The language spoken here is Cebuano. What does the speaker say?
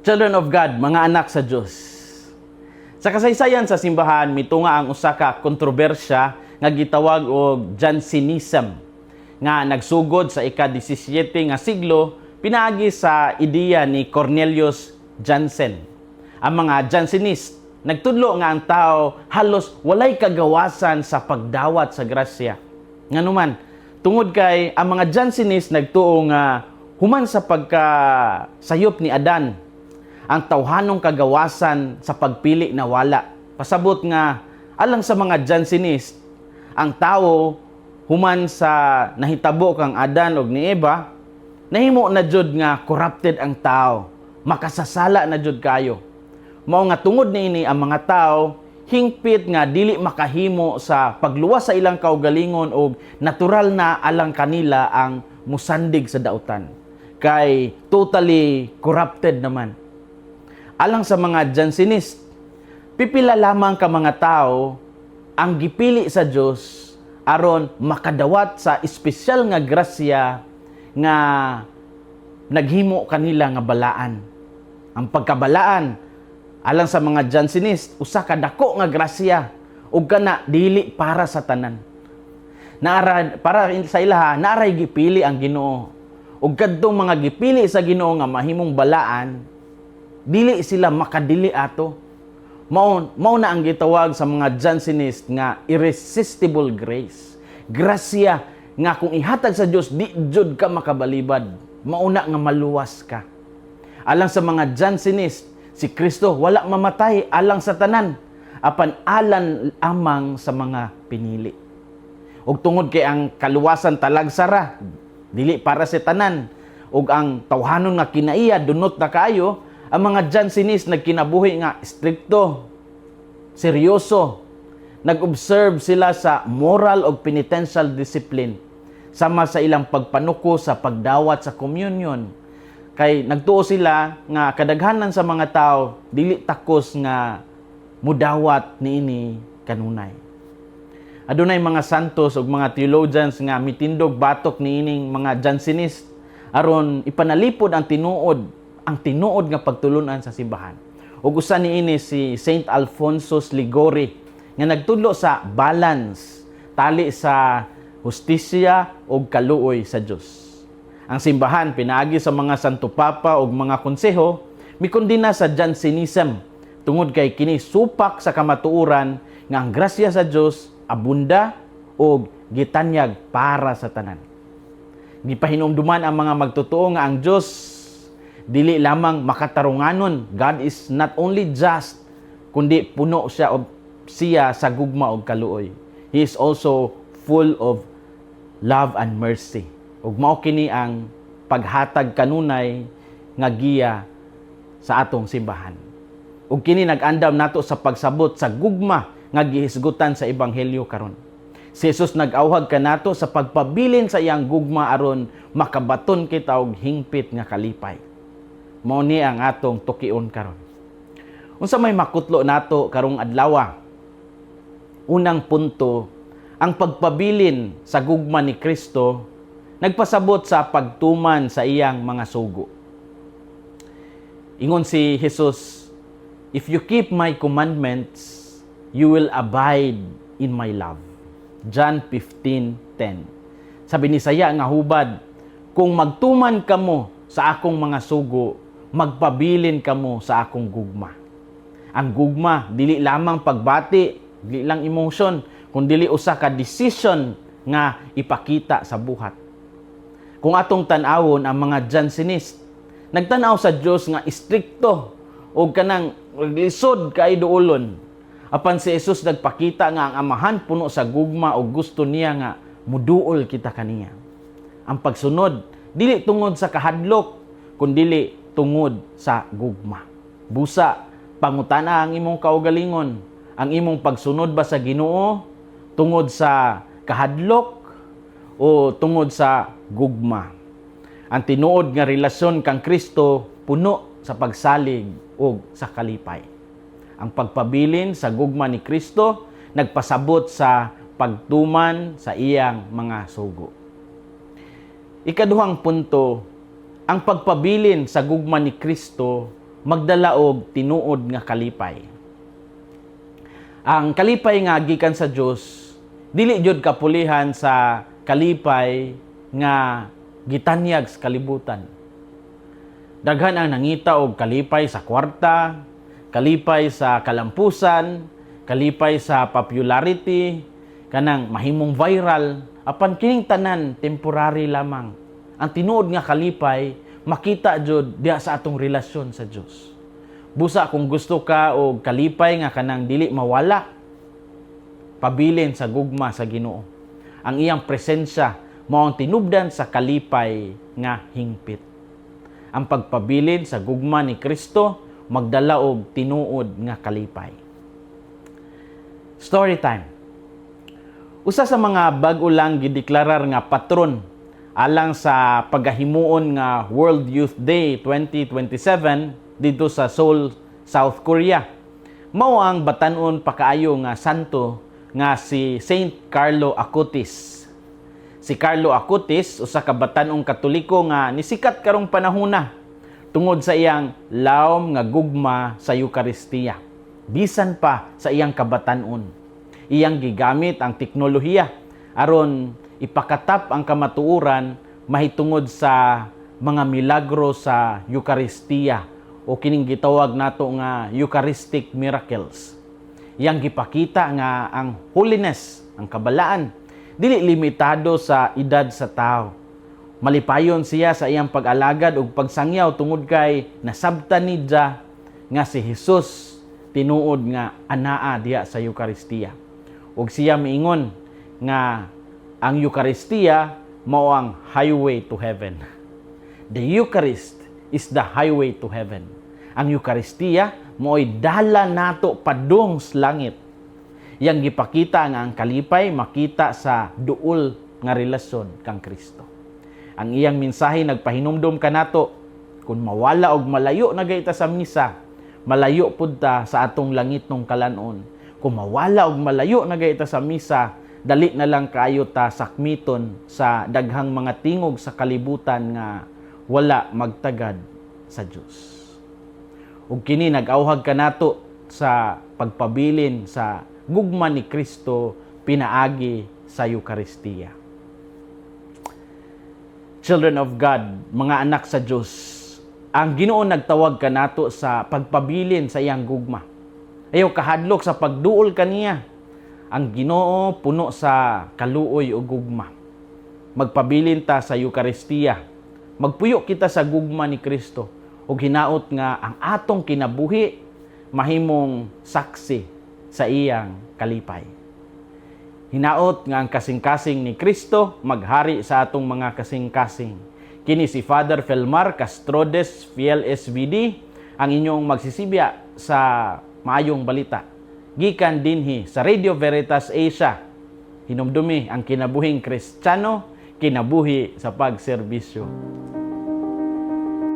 Children of God, mga anak sa Dios. Sa kasaysayan sa simbahan, mitunga ang usa ka kontrobersya nga gitawag og Jansenism nga nagsugod sa ika-17 nga siglo pinaagi sa ideya ni Cornelius Jansen. Ang mga Jansenist nagtudlo nga ang tao halos walay kagawasan sa pagdawat sa grasya. Nganuman, tungod kay ang mga Jansenist nagtuo nga human sa pagkasayop ni Adan, ang tawhanong kagawasan sa pagpili na wala. Pasabot nga alang sa mga Jansenist, ang tao human sa nahitabo kang Adan og ni Eva, nahimo na jud nga corrupted ang tao, makasasala na jud kayo. Mao nga tungod niini, ang mga tao hingpit nga dili makahimo sa pagluwas sa ilang kaugalingon og natural na alang kanila ang musandig sa dautan kay totally corrupted naman. Alang sa mga Jansenist, pipila lamang ka mga tao ang gipili sa Dios aron makadawat sa espesyal nga grasya nga naghimo kanila nga balaan. Ang pagkabalaan alang sa mga Jansenist, usa ka dako nga grasya ug kana dili para sa tanan. Naara para sa ilaha, naaray gipili ang Ginoo. Ug kadtong mga gipili sa Ginoo nga mahimong balaan, dili sila makadili ato. Mao na ang gitawag sa mga Jansenist nga irresistible grace. Grasya nga kung ihatag sa Dios, di jud ka makabalibad. Mauna nga maluwas ka. Alang sa mga Jansenist, si Kristo wala mamatay alang sa tanan, apan alang lamang sa mga pinili. Ug tungod kay ang kaluwasan talagsa ra, dili para sa tanan, ug ang tawhanon nga kinaiya dunot na kayo, ang mga Jansenist nagkinabuhi nga strikto, seryoso. Nag-observe sila sa moral o penitential discipline sama sa ilang pagpanuko sa pagdawat sa communion. Kay nagtuo sila nga kadaghanan sa mga tao dili takos nga mudawat niini kanunay. Adunay mga santos ug mga theologians nga mitindog batok niining mga Jansenist aron ipanalipod ang tinuod nga pagtulunan sa simbahan. Ug usa niini si Saint Alphonsus Liguori nga nagtudlo sa balance tali sa hustisya ug kaluoy sa Dios. Ang simbahan, pinaagi sa mga Santo Papa ug mga konseho, mikondena sa Jansenism tungod kay kini supak sa kamatuoran nga ang grasya sa Dios abunda ug gitanyag para sa tanan. Gipahinumduman ang mga magtotoo nga ang Dios dili lamang makatarunganon. God is not only just, kundi puno siya sa gugma ug kaluoy. He is also full of love and mercy. Ug mao kini ang paghatag kanunay nga giya sa atong simbahan. Ug kini nag-andam nato sa pagsabot sa gugma nga gihisgutan sa ebanghelyo karon. Si Jesus nag-awhag kanato sa pagpabilin sa iyang gugma aron makabaton kita og hingpit nga kalipay. Mao ni ang atong tukion karon. Unsa may makutlo nato karong adlaw? Unang punto, ang pagpabilin sa gugma ni Kristo nagpasabot sa pagtuman sa iyang mga sugo. Ingon si Jesus, "If you keep my commandments, you will abide in my love." John 15:10. Sa Binisaya nga hubad, "Kung magtuman kamo sa akong mga sugo, magpabilin kamo sa akong gugma." Ang gugma dili lamang pagbati, dili lang emotion, kundi usa ka decision nga ipakita sa buhat. Kung atong tan-awon ang mga Jansenist, nagtan-aw sa Dios nga istrikto o kanang lisod kay duolon. Apan si Jesus nagpakita nga ang Amahan puno sa gugma o gusto niya nga muduol kita kaniya. Ang pagsunod dili tungod sa kahadlok, kundili tungod sa gugma. Busa, pangutana ang imong kaugalingon, ang imong pagsunod ba sa Ginoo tungod sa kahadlok o tungod sa gugma? Ang tinuod nga relasyon kang Kristo puno sa pagsalig ug sa kalipay. Ang pagpabilin sa gugma ni Kristo nagpasabot sa pagtuman sa iyang mga sugo. Ikaduhang punto, ang pagpabilin sa gugma ni Kristo magdala og tinuod nga kalipay. Ang kalipay nga gikan sa Dios dili jud kapulihan sa kalipay nga gitanyag sa kalibutan. Daghan ang nangita og kalipay sa kwarta, kalipay sa kalampusan, kalipay sa popularity, kanang mahimong viral, apan kining tanan temporary lamang. Ang tinuod nga kalipay makita jud diha sa atong relasyon sa Dios. Busa kung gusto ka og kalipay nga kanang dili mawala, pabilin sa gugma sa Ginoo. Ang iyang presensya mao ang tinubdan sa kalipay nga hingpit. Ang pagpabilin sa gugma ni Kristo magdala og tinuod nga kalipay. Story time. Usa sa mga bag-o lang gideklarar nga patron alang sa pagahimuon nga World Youth Day 2027 didto sa Seoul, South Korea, mao ang batan-on pa kaayo nga santo nga si Saint Carlo Acutis. Si Carlo Acutis, usa ka batan-ong Katoliko nga nisikat karong panahona tungod sa iyang lawom nga gugma sa Eukaristiya. Bisan pa sa iyang kabatan-on, iyang gigamit ang teknolohiya aron ipakatap ang kamatuoran mahitungod sa mga milagro sa Eukaristiya o kining gitawag nato nga Eucharistic miracles. Iyang gipakita nga ang holiness, ang kabalaan, dili limitado sa edad sa tao. Malipayon siya sa iyang pag-alagad ug pagsangyaw tungod kay nasabtan niya nga si Jesus tinuod nga anaa diha sa Eukaristiya. Ug siya miingon nga ang Eukaristiya mao ang highway to heaven. The Eucharist is the highway to heaven. Ang Eukaristiya mao'y dala nato padung sa langit. Iyang gipakita nga ang kalipay makita sa duol nga relasyon kang Kristo. Ang iyang mensahe nagpahinumdom kanato, kung mawala og malayo na gayta sa misa, malayo pud ta sa atong langitnong kalan-on. Kung mawala og malayo na gayta sa misa, dali na lang kaayo ta sakmiton sa daghang mga tingog sa kalibutan nga wala magtagad sa Dios. Ug kini nag-awhag kanato sa pagpabilin sa gugma ni Kristo pinaagi sa Eukaristiya. Children of God, mga anak sa Dios, ang Ginoo nagtawag kanato sa pagpabilin sa iyang gugma. Ayaw kahadlok sa pagduol kaniya. Ang Ginoo puno sa kaluoy ug gugma. Magpabilin ta sa Eukaristiya. Magpuyo kita sa gugma ni Kristo ug hinaot nga ang atong kinabuhi mahimong saksi sa iyang kalipay. Hinaot nga ang kasing-kasing ni Kristo maghari sa atong mga kasing-kasing. Kini si Father Felmar Castrodes, Fiel SVD, ang inyong magsisibya sa maayong balita gikan dinhi sa Radio Veritas Asia. Hinumdumi, ang kinabuhing Kristiyano, kinabuhi sa pagserbisyo.